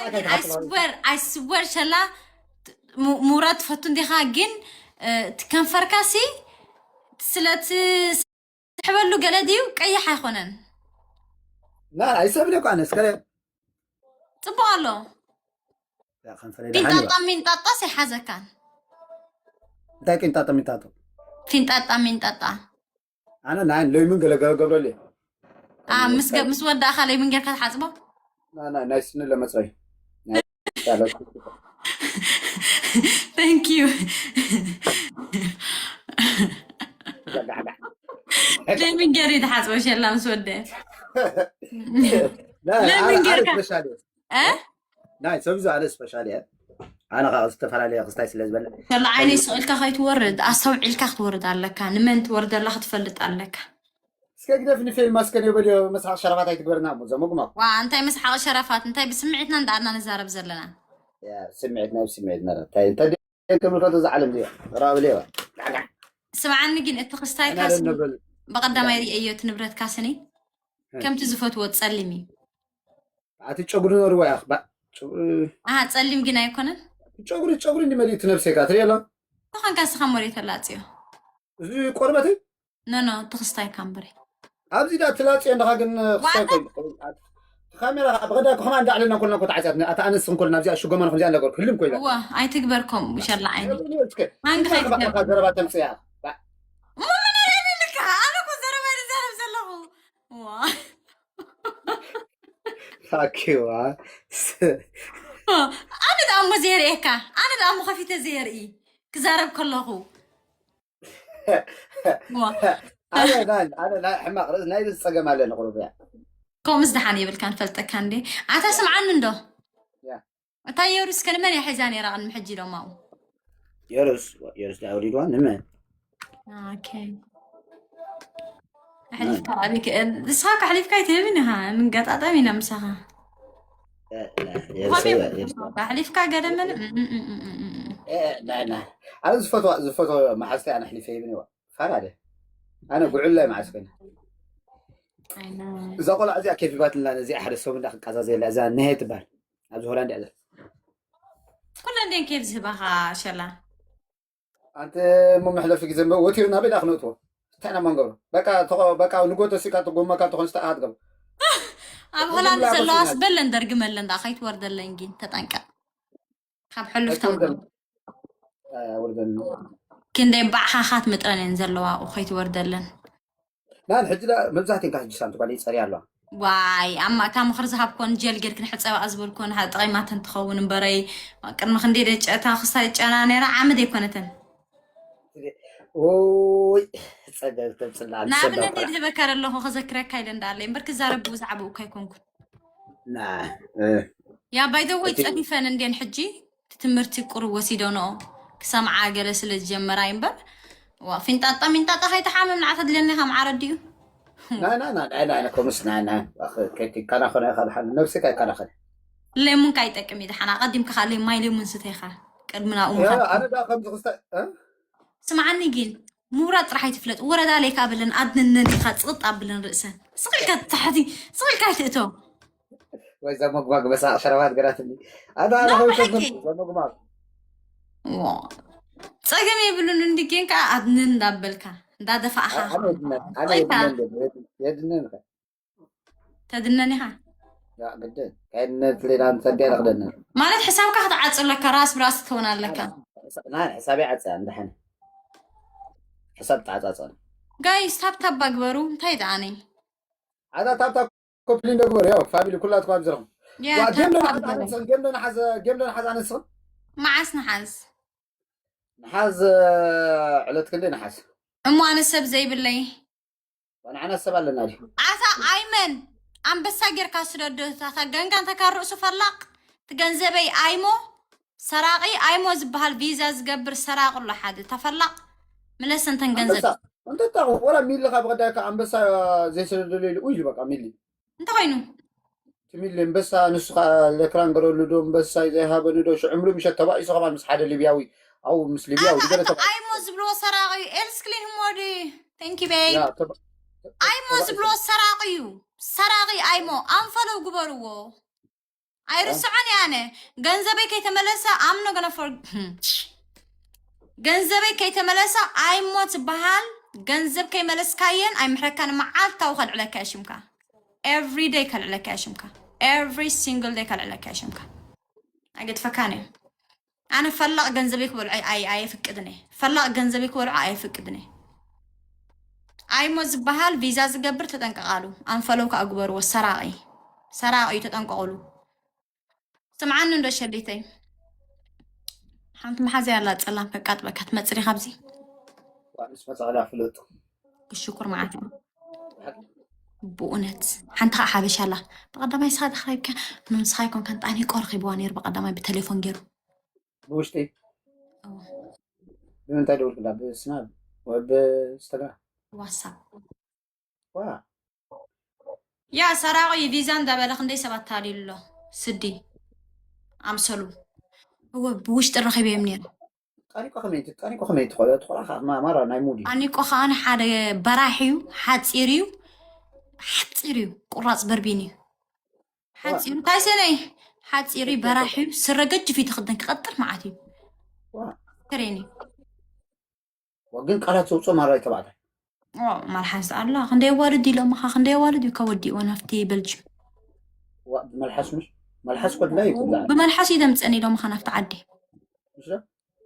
I swear, I swear ሸላ፣ ሙ-፣ ምውራድ ትፈቱ እንዲኻ፣ ግን፣ እ፣ እቲ ከንፈርካሲ ስለ ትስሕበሉ ገለ ድዩ ቀይሕ ኣይኮነን። ላ ኣይሰብለ እኮ ኣነ እስከ ጽቡቕ ኣሎ። ያ ከንፈረ ደሓን ይበል። ፊንጣጣ ሚንጣጣስ ኣይሓዘካን። እንታይ ቂንጣጦ ሚንጣጦ? ፊንጣጣ ሚንጣጣ። ኣነ ናይ ለይምን ገለ ገለ ገብረሉ እየ። አ፣ ምስ ገ-፣ ምስ ወዳእኻ ለይምን ጌርካ ትሓጽቦ? ና- ና- ናይ ስኒ ለመጽረይ። Thank you። ለይምን ጌር ትሓጽቦ ሸላ ምስ ወደ። ለይምን ጌርካ? ስፔሻል እ? ናይ ሰብ ዝኣለ ስፔሻል እየ። ኣነ ካብ ዝተፈላለየ ክስታይ ስለ ዝበለ ሸላ ዓይነይ ስቕ ኢልካ ከይትወርድ ኣስተውዒልካ ክትወርድ ኣለካ። ንመን ትወርደላ ክትፈልጥ ኣለካ። እስከ ግደፍ ንፌል ማስከን የበልዮ መስሓቅ ሸረፋት ኣይትግበርና እሞ ዘመጉማ ዋ እንታይ መስሓቅ ሸረፋት እንታይ ብስምዒትና እንዳኣና ንዛረብ ዘለና። ስምዒት ናብ ስምዒት መረ እንታይ እንታይ ከምልከቶ ዝዓለም ዚዮ ራብልዮ ስምዓኒ ግን እቲ ክስታይካ እና ደነበል ብቐዳማይ ርእየዮ እቲ ንብረትካ ስኒ ከምቲ ዝፈትዎ ጸሊም እዩ። ኣቲ ጨጉሪ ነርዋ ያኽ ባ ኣሃ ጸሊም ግን ኣይኮነን። ጨጉሪ ጨጉሪ እንዲመሊኡ እቲ ነብሰይ ጋር ትሪኦ ኣሎ ተኾንካ ስኻ ሞሬ ተላጽዮ እዚ ቆርበተይ ኖ ኖ እቲ ክስታይካ እምበረ ኣብዚ ዳ ትላጽዮ እንደኻ ግን ክሳይ ዋዕታ? ኮይ ካሜራ ብቐዳ ክማ እንዳዕለና ኮልና ኮ ተዓጽያት ኣታ ኣነስ እንኮልና ኣብዚኣ ሽጎማን ከምዚኣ እንዳገርኩ ህልም ኮይላ እዋ ኣይትግበርኩም ሸላ ዓይኒ እስከ ማን እንታይ ከይትገብር? ክባካ ዘረባ ተምጽያ እሞ ምን ኣይብልካ ኣነ እኮ ዘረባ ዝዛረብ ዘለኹ እዋ ታኪዋ ኣነ ደኣ እሞ ዘየርእየካ ኣነ ደኣ እሞ ከፊተ ዘየርኢ ክዛረብ ከለኹ እዋ ኣነ ናይ ኣነ ናይ ሕማቅ ርእስ ናይ ርእስ ጸገም ኣለኒ ቁሩብ እያ ከምኡስ ደሓን የብልካ ንፈልጠካ እንዴ ኣታ ስምዓኒ እንዶ ያ እታ የሩስ ከ ንመን እያ ሒዛ ነይራ ቅድሚ ሕጂ ኢሎም ኣብኡ የሩስ የሩስ ዳውሪድዋ ንመን ኦኬ ኣሕሊፍካ ኣሊክ ንስኻ ከሕሊፍካ ኣይትህብን ኢኻ ምንገጣጠም ኢና ምሳኻ ኣሕሊፍካ ገደመን ኣነ ዝፈትዋ ዝፈትዋ መሓዝተይ ኣነ ኣሕሊፈ ይብን ይዋ ፋራደ ኣነ ጉዕላይ መዓስ ኮይነ እዛ ቆልዓ እዚኣ ኬፍ ይባትልና ነዚኣ ሓደ ሰብ እንዳ ክቃዛዘየላ እዛ ነሀ ትበሃል ኣብዚ ሆላንድ እያ ዘላ ኩለን ደን ኬፍ ዝህባኻ ሸላ ኣንተ እሞ መሕለፊ ግዜ እምበር ወትሩ ናበይ ዳ ክነእትዎ እንታይ ኢና መንገሩ በቃ ተቆ በቃ ንጎ ተሲካ ተጎመካ ተኾን ስታ ኣትገብ ኣብ ሆላንድ ዘለዋስ በለን ደርግመለን ዳ ከይትወርደለን ግን ተጠንቀቅ ካብ ሕሉፍ ተምሃር ወርደን ክንደይ ባዕኻኻት ምጥረን እየን ዘለዋ ኣብኡ ከይትወርደለን ናን ሕጂ ዳ መብዛሕትእን ካብ ሕጂ ሳንቲ ጓል ይፀርያ ኣለዋ ዋይ ኣብ ማእካ ምኽሪ ዝሃብኮን ጀል ጌርክን ሕፀባ ዝበልኮን ጥቐይማተን ትኸውን እምበረይ ቅድሚ ክንደይ ደጨታ ክስታይ ጨና ነይራ ዓመት ኣይኮነተን ወይ ፀገብ ተምፅላ ንኣብነት እየ ዝህበካ ዘለኹ ክዘክረካ ኢለ እንዳኣለይ እምበር ክዛረብ ብዛዕባኡ እኳ ኣይኮንኩን ና ያ ባይዘወይ ፀፊፈን እንዴን ሕጂ እቲ ትምህርቲ ቁሩብ ወሲደንኦ ክሰምዓ ገለ ስለ ዝጀመራ እዩ እምበር ዋ ፊንጣጣ ሚንጣጣ ከይትሓምም ንዓ ተድልየኒ ኢኻ መዓረ ድዩ ና ና ና ና ና ከምስ ና ና ከይትከናኸነ ኢኻ ድሓን ነብስካ ይከናኸን ሌሙን ካይጠቅም እዩ ድሓን ኣቐዲምካ ከዓ ሌማይ ሌሙን ስተ ኢኻ ቅድሚ ናብኡ ያ ምኻድ ኣነ ዳ ከምዚ ክስተ እ? ስምዓኒ ግን ምውራድ ጥራሕ ኣይትፍለጥ ወረዳ ለይካ ብለን ኣድንነን ኢኻ ፅቕጥ ኣብለን ርእሰን ስቕ ኢልካ ታሕቲ ስቕ ኢልካ ኣይትእቶ ወይ ዘመጉማግ መሳቕ ሸረባት ገራትኒ ኣታ ኣነ ኖ፣ ከውሸት ብሓቂ። ዘመጉማግ ዎ። ፀገም የብሉን እንዲ ጌንካ ኣድንን እንዳበልካ እንዳደፋእኻ ኣነ የድነን ኣነ ወይ ከዓ የድነን የድነን ተድነን ኢኻ ግድን ካይነት ሌላ ሰዲያ ለክደነ ማለት ሕሳብካ ክትዓፅ ኣለካ ራስ ብራስ ክትኸውን ኣለካ ናይ ሕሳበይ ዓፀ እንድሓን ሕሳብ ተዓፃፀን ጋይስ ታብታብ ኣግበሩ እንታይ ደኣነይ ኣታ ታብታ ኮፕሊን ደግበር ያው ፋሚሊ ኩላትኩም ኣብ ዝረኹም ያ ጌም ዶ ታብታብ ንሓዝ ግበሩ። ኣነስኽን ጌም ዶ ንሓዝ ጌም ዶ ንሓዝ ኣነስኽን መዓስ ንሓዝ ንሓዝ ዕለት ክንደይ ንሓዝ እሞ ኣነ ሰብ ዘይብለይ ንዓና ሰብ ኣለና ድዩ ኣታ ኣይመን ኣንበሳ ጌርካ ስደዶ እታ ጋንጋ እንተካ ርእሱ ፈላቕ ትገንዘበይ ኣይሞ ሰራቒ ኣይሞ ዝበሃል ቪዛ ዝገብር ሰራቂ ኣሎ ሓደ ተፈላቕ ምለስ እንተን ገንዘብ ኣንበሳ እንተታ ወላ ሚሊ ካብ ቀዳካ ኣንበሳ ዘይሰደደሉ ኢሉ ኢሉ በቃ ሚሊ እንተኮይኑ ትሚሊ ኣንበሳ ንሱ ከዓ ለክራን ገረሉ ዶ ኣንበሳ ዘይሃበኒ ዶ ሽዑ ዕምሩ ምሸት ተባኢሱ ከማን ምስ ሓደ ሊብያዊ ኣው ምስ ሊብያዊ ኣታ ዝገለ ኣታ ተባኢሱ ኣይሞ ዝብልዎ ሰራቂ እዩ ኤልስክሊን ህሞዲ thank you babe ያ ተባ- ኣይሞ ዝብልዎ ሰራቂ እዩ ሰራቂ ኣይሞ ኣንፈለው ግበርዎ ኣይርስዖን እየ ኣነ። ገንዘበይ ከይተመለሰ ኣምኖ ገነ ፎር ገንዘበይ ከይተመለሰ ኣይሞት ዝበሃል። ገንዘብ ከይመለስካየን ኣይምሕረካን። መዓልታዊ ከልዕለካ እየ ሽምካ። Every day ከልዕለካ እየ ሽምካ። Every single day ከልዕለካ እየ ሽምካ። ኣይገድፈካን እየ። ኣነ ፈላቕ ገንዘበይ ክበልዖ ኣይ- ኣይ- ኣየፍቅድን እየ። ፈላቕ ገንዘበይ ክበልዖ ኣየፍቅድን እየ። ኣይሞት ዝበሃል ቪዛ ዝገብር ተጠንቀቓሉ። ኣንፈለው ከዓ ግበርዎ። ሰራቒ ሰራቒ እዩ፣ ተጠንቀቑሉ። ስምዓኒ እንዶ ሸሊተይ፣ ሓንቲ መሓዛ ያላ ጸላም ከቃጥበካ ትመጽእ ዲኻ ኣብዚ። ዋንስ መጻዕዳ ፍለጡ። ክሽኩር መዓት ብእውነት ሓንቲ ከዓ ሓበሻ ኣላ። ብቐዳማይ ስኻ ተኽረብካ ንስኻ ይኮንካን ጣኒቆ ረኺብዋ ነይሩ ብቐዳማይ ብቴሌፎን ገይሩ። ብውሽጢ እዎ። ብምንታይ ደውልክላ? ብስናብ ወይ ብኢንስታግራም? ዋትሳፕ ዋ ያ ሰራቂ ቪዛ እንዳበለ ክንደይ ሰባት ታሊሉ ኣሎ። ስዲ ኣምሰሉ እወ ብውሽጢ ረኺበዮም ነይሩ። ጣኒቆ ከመይ ት- ጣኒቆ ከመይ ትኾ- ትኾላ? ከ ማ- ማራ ናይ ሙድ እዩ። ኣኒቆ ከዓኒ ሓደ በራሕ እዩ፣ ሓፂር እዩ፣ ሓፂር እዩ፣ ቁራፅ በርቢን እዩ። ሓፂሩ እንታይ ሰነይ ሓፂር እዩ፣ በራሕ እዩ፣ ስረ ገጅፍ እዩ፣ ተኽደን ክቐጥር መዓት እዩ። ዋ ከሬኒ ዋ፣ ግን ቃላት ዘውፅኦ ማራ እዩ ተባዕታይ። ኦ፣ መልሓስ ኣላ ክንደይ ኣዋልድ ኢሎምኻ፣ ክንደይ ኣዋልድ እዩ ከወዲእዎ ናብቲ በልጅም። ዋ፣ ብመልሓስ ምሽ መልሓስ ኮድላይ ይኩላ ብመልሓስ እዩ ደምፀን ኢሎምኻ ናብቲ ዓዲ። ምሽ ዶ?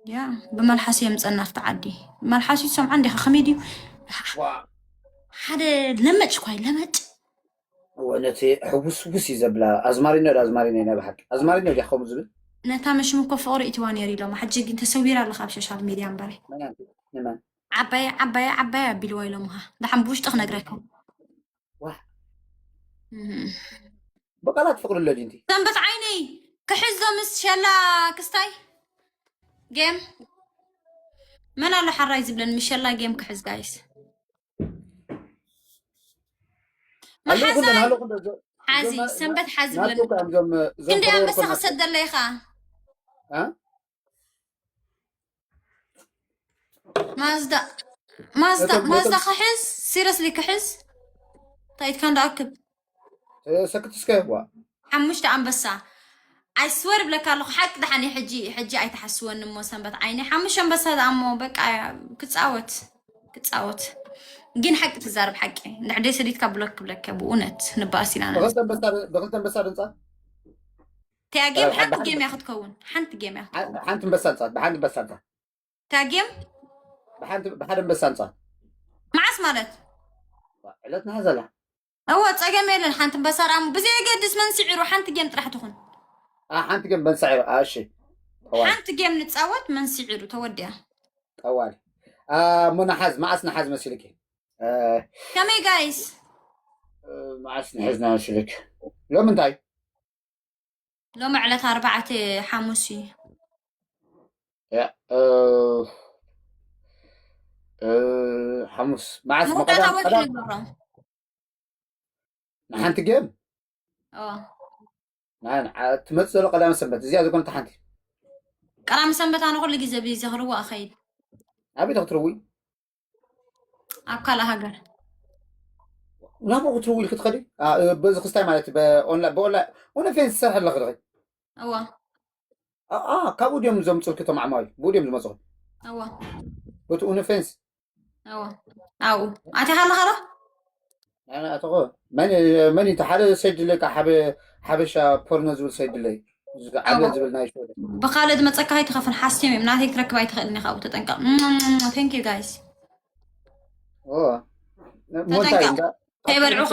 ያ ብመልሓስ የምፀን ናብቲ ዓዲ። መልሓስ እዩ ሰምዓ እንዲኻ ከመይ ድዩ? ዋ ሓደ ለመጭ ኳይ ለመጭ እወ፣ ነቲ ሕውስውስ እዩ ዘብላ። ኣዝማሪኖ ዶ ኣዝማሪኖ ናይ ብሓቂ ኣዝማሪኖ ድያ ከምኡ ዝብል? ነታ መሽም እኮ ፍቕሪ እትዋ ነይሩ ኢሎማ። ሕጂ ግን ተሰዊራ ኣለኻ ኣብ ሶሻል ሚድያ እምበረ። መን ኣንቲ? ንመን? ዓባየ ዓባየ ዓባየ ኣቢልዋ ኢሎምኻ። ደሓን ብውሽጢ ክነግረካ። ዋ እም። ብቃላት ፍቕሪ ኣሎ ድዩ? ሰንበት ዓይነይ ክሕዞ ምስ ሸላ ክስታይ ጌም መን ኣሎ ሓራይ ዝብለን ምስ ሸላ ጌም ክሕዝ ጋይስ። ኣለኹ መሓዛይ ኣለኹ እዞም ሓዚ እዞም ሰንበት ሓዚ ብለን ናቱ እዞም እዞም ክንደይ follower ኣንበሳ እኮ ናቱ። ክሰደለ ኢኻ? እ? ማዝዳ ማዝዳ ነቶም- ማዝዳ ነቶም- ክሕዝ ሲረስሊ ክሕዝ ታይትካ እንዳኣክብ እ፣ ሰክት እስከ ዋ ሓሙሽተ ኣንበሳ። ኣይስወር ብለካ ኣለኹ ሓቂ ደሓን እዩ። ሕጂ ሕጂ ኣይተሓስወኒ እሞ ሰንበት ዓይኒ ሓሙሽተ ኣንበሳ ደኣ እሞ በቃ ክጻወት ክጻወት ግን ሓቂ ትዛረብ ሓቂ ንሕደይ ሰዲድካ ብሎክ ክብለካ ብእውነት ንበኣስ ኢና ንሕና። ብክልተ ኣንበሳ ብክልተ ኣንበሳ ድንፃ ተያ ጌም ኣብ ሓንቲ ሓደ ጌም እያ ክትከውን ሓንቲ ጌም እያ ክትከውን። ሓንቲ ኣንበሳ ድንፃ ብሓንቲ ኣንበሳ ድንፃ ተያ ጌም ብሓንቲ ብሓደ ኣንበሳ ድንፃ መዓስ ማለት ዕለት ናሓ ዘላ እወ ጸገም የለን። ሓንቲ ኣንበሳ ደኣ እሞ ብዘየገድስ መን ስዒሩ ሓንቲ ጌም ጥራሕ ትኹን። ኣ ሓንቲ ግን በንሳዒ ኣ እሺ ጠዋል ሓንቲ ጌም ንጻወት መን ስዒሩ ተወዲያ። ጠዋል ኣ እሞ ናሓዝ መዓስ ናሓዝ መሲልኪ? እ፣ ከመይ ጋይስ? እ፣ መዓስ ንሕዝና መሲልክ? ሎም እንታይ? ሎም ዕለት ኣርባዕተ ሓሙስ እዩ። ያ፣ እ፣ እ፣ ሓሙስ መዓስ? መወዳእታ መቐዳም ወርሒ ቀዳም ንገብሮ። ንሓንቲ ጌም ኦ ና- ን- ዓ- ትመጽእ ዘሎ ቀዳም ሰንበት እዚኣ ዝኾነት ሓንቲ ቀዳም ሰንበት ኣነ ኩሉ ግዜ ብዘኽርዎ ኣኸይድ ኣበይ ክትርዊ? ኣብ ካልእ ሃገር። ናብኡ ክትርዊ ኢልክ ትኸዲ? ኣ፣ እ፣ በዚ ክስታይ ማለት ብኦንላይን ብኦንላይን ኦንላይን ዝሰርሕ ኣለክ ድኸ? እዋ ኣ፣ ኣ፣ ካብኡ ድዮም ዘምጽልክ እቶም ዓማዊ ብኡ ድዮም ዝመጽኹ? እዋ በቲ ኡንፌንስ እዋ ኣብኡ ኣቲኻ ኣለኻ ዶ? ኣነ ኣተኾ መን መን እቲ ሓደ ሰይድ ድለካ ሓደ ሓበሻ ፖርኖ ዝብል ሰይድ ድለይ ዓለ እዋ ዝብል ናይ ሸወደ ብኻልእ ዝመፀካ ኣይትኸፍን ሓስዮም እዮም ናተይ ክትረክብ ኣይትኽእልን ኢኻ ኣብኡ ተጠንቀቕ። Thank you guys። ኦ ሞንታይ ተጠንቀቕ እንዳ ከይበልዑኻ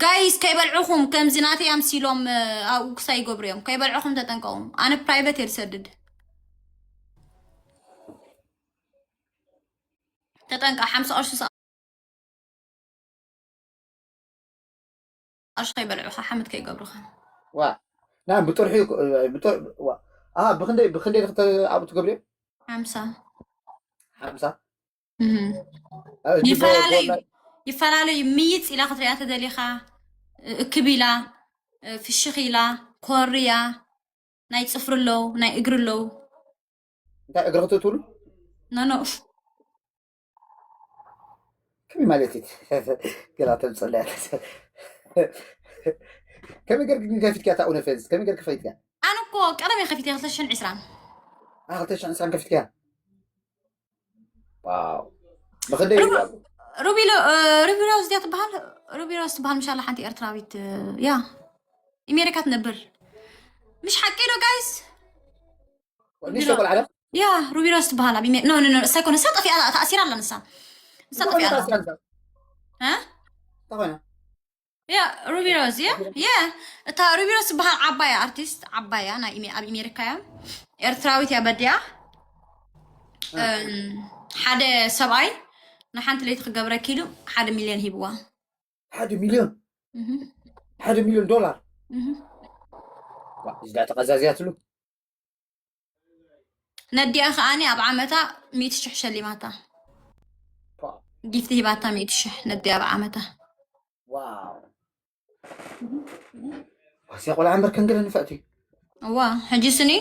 ጋይስ ከይበልዑኹም ከምዚ ናተይ ኣምሲሎም ኣብኡ ክሳይ ይገብሩ እዮም ከይበልዑኹም ተጠንቀቑ። ኣነ ፕራይቬት እየ ዝሰድድ። ተጠንቀቕ ሓምሳ ቅርሺ ሰ- ቅርሺ ከይበልዑኻ ሓመድ ከይገብሩኻ። ዋ ና ብጥርሑ ብጥር ዋ ኣ ብክንደይ ብክንደይ ድክተ ኣብኡ ትገብርዮ? ሓምሳ ሓምሳ እህ። እ፣ እጅ ይፈላለዩ ጎ- ይፈላለዩ ምይፅ ኢላ ክትሪኣ ተደሊኻ እክብ ኢላ ፍሽኽ ኢላ ኮርያ ናይ ፅፍሪ ኣለዉ ናይ እግሪ ኣለዉ። እንታይ እግሪ ክትእትውሉ? ኖኖ ከመይ ማለት እዩ? ገላ ተምፅለያ ከመይ ገርክ ግን ከፊትካ እታ ኦንሊ ፈንስ ከመይ ገርክ ከፊትካ? ኣነ እኮ ቀደም እየ ከፊት ክልተ ሽሕን ዕስራን። ኣ ክልተ ሽሕን ዕስራን ከፊትካ? ዋው። ብክንደይ ሩቢ ሩቢ ሮዝ ድያ ትበሃል? ሩቢ ሮዝ ትበሃል ምሻላ ሓንቲ ኤርትራዊት። ያ ኢሜሪካ ትነብር። ምሽ ሓቂ ዶ ጋይስ? ንእሽቶ ቆልዓ ዶ? ያ ሩቢ ሮዝ ትበሃል ኣብ ኢሜ ኖ ኖ ኖ እሳ ይኮነ እሳ ጠፊኣ ተኣሲራ ኣላ ንሳ። ንሳ ጠፊኣ ኣላ። እ? ተኾይና ያ ሩቢ ሮዝ ያ ያ እታ ሩቢ ሮዝ ትበሃል ዓባያ ኣርቲስት ዓባያ ናይ ኢሜ ኣብ ኢሜሪካ እያ። ኤርትራዊት እያ በዲያ። እም፣ ሓደ ሰብኣይ ንሓንቲ ለይቲ ክገብረኪ ኢሉ ሓደ ሚልዮን ሂብዋ። ሓደ ሚልዮን እህ፣ ሓደ ሚልዮን ዶላር እህ። ዋ፣ እዚ ዳ ተቐዛዝያትሉ ነዲኣ ከዓኒ ኣብ ዓመታ ሚእቲ ሽሕ ሸሊማታ። ጊፍቲ ሂባታ ሚእቲ ሽሕ ነዲኣ ኣብ ዓመታ። ዋው። ዋስያ ቆልዓ እምበር ከንገለ ንፍዕቲ። እዋ ሕጂ ስኒ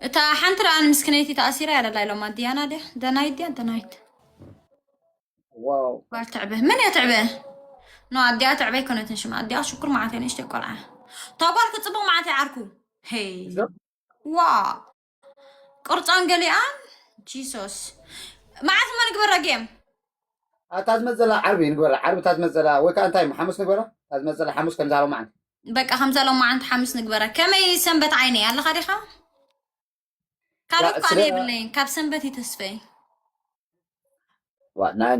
እታ ሓንቲ ረኣን ምስክነይቲ ተኣሲራ እያ ደላ ኢሎም ኣዲያና ድያ ደናይት ድያ ደናይት ዋው። ጓል ትዕበ መን እያ ትዕበ? ኖ ኣዲኣ ትዕበ ኣይኮነትን ሽማ ኣዲኣ ሽኩር መዓት እያ ንእሽተይ ቆልዓ። እታ ጓል ክፅቡቅ መዓት እያ ዓርኩ። ሄይ ዋ ቅርፃን ገሊኣን ጂሶስ መዓት እሞ ንግበራ ጌም እታ ዝመዘላ ዓርቢ ንግበራ። ዓርቢ እታ ዝመዘላ ወይ ከዓ እንታይ ሓሙስ ንግበራ። እታ ዝመዘላ ሓሙስ ከምዛ ሎማዓንቲ በቃ ከምዛ ሎማዓንቲ ሓሙስ ንግበራ። ከመይ ሰንበት ዓይነይ ኣለኻ ዲኻ? ካልኦት ዋ፣ እኳ ስለ- የብለይን ካብ ሰንበት እዩ ተስፈይ። ዋ፣ ናይ